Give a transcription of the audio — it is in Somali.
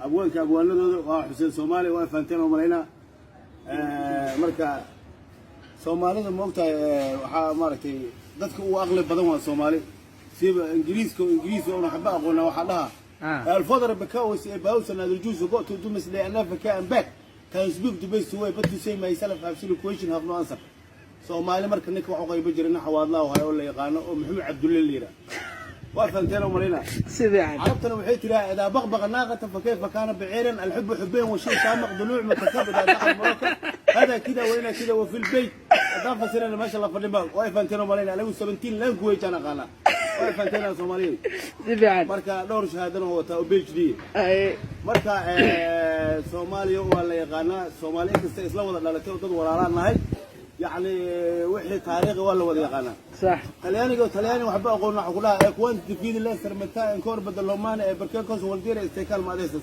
Abwaanka abwaanadooda waa Xuseen Soomaali, waa fahanteen oo malaynaa. Marka Soomaalida, ma ogtahay, waxaa maaragtay dadka ugu aqli badan waa Soomaali, siiba Ingiriiska oo Ingiriis oona waxba aqoona. Waxaa dhaha الفضل because about another Jews who got to do Muslim and Africa and back can speak the best way, but to say myself have silly question, have no answer. Soomaali marka ninka wax u qaybo jiray nin xawaadlaha oo la yaqaano oo Maxamed Cabdulle la yidhaah, waa fahanteen oo malaynaa. Si fiican. Carabtana waxay tiraa: إذا بقبق ناقة فكيف كان بعيرا، الحب حبين وشيء سامق ضلوع متكبد دخل مروكا هذا كذا وين كذا وفي البيت. haddaan fasirana meesha la fadhin ba, waa fahanteen oo malaynaa. Anigu 17 language aan aqaanaa, waa fahanteen Soomaaliyeed. Si fiican. Marka dhowr shahaadana oo wataa oo PhD. Marka Soomaaliya waa la yaqaanaa. Soomaali inkasta isla wada dhalatay oo dad walaalaan nahay, yacni wixii taariikhi waa la wada yaqaanaa. Talyaaniga oo Talyaani waxba aqoon waxa ku dhaha: "E quanti difficile essere metà ancora dell'umano e perché cosa vuol dire stai calma adesso?"